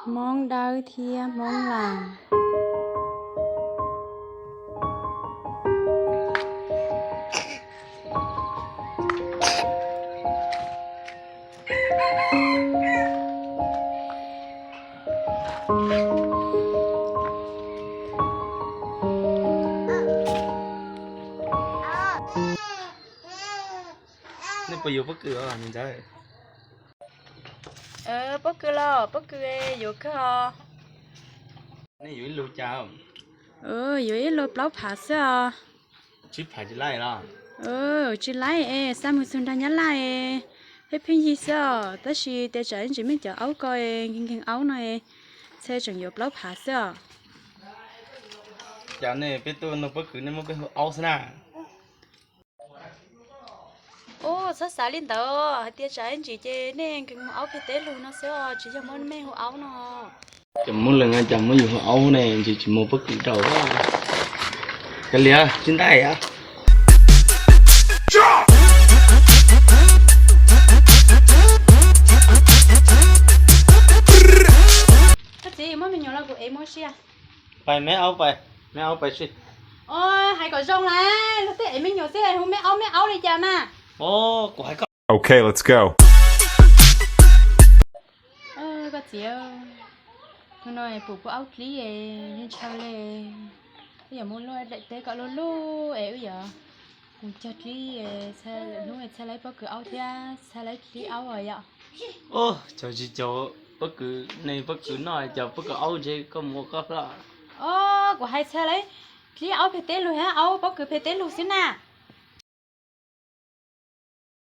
Hmoob Dawb thiab Hmoob Las. Nej puas yuav pob kws os niam ntxawm? Pob kws los pob kws yuav kawg os. Nej yuav ib lub cas? Yuav ib lub plaub phav xwb os. Tsib phav tsis laij los? Tsis laij es xa mus txug nrag Nyab Laj es pheej pheej yig xwb os, tab sis tias tsam ib ntsis mej cov aub ko nkeeg nkeeg aub no, txhaj tseem yuav plaub phav xwb os. Cas nej peb tuaj nug pob kws nej muab peb hu aub xwb na. Ub, txhob xav li ntawd, hais tias tsam ib ntsis ces nej nkeeg hu aub pem teb lug no xwb os, tsis yog muab mej hu aub no. Cas muab leej cas muab yus hu aub ne, ntsis tsis muaj pob kws rau. Kav liam, tsis ntaij. Koj txiv, muab me nyuam los kuv ev mus ua si. Pais me aub pais, me aub pais si. Hais kom zoo lawm, luag tej ev me nyuam xwb hu me aub me aub li cas mas. Ok, let's go. Koj txiv, hnub no pum kuv aub dlib es yeej ntshaw li. Wb yuav mus luaj daim teb kom luj luj es wb yuav mus cog dlib, hnub txhaj laib pob kws aub thiab txhaj laib dlib aub os yom. Cog tsis cog pob kws, nej pob kws noj cog pob kws aub ntshe koj mus ua koj hlo. Os, kuv hais txhaj laib dlib aub pem teb lug thiab aub pob kws pem teb lug xwb na.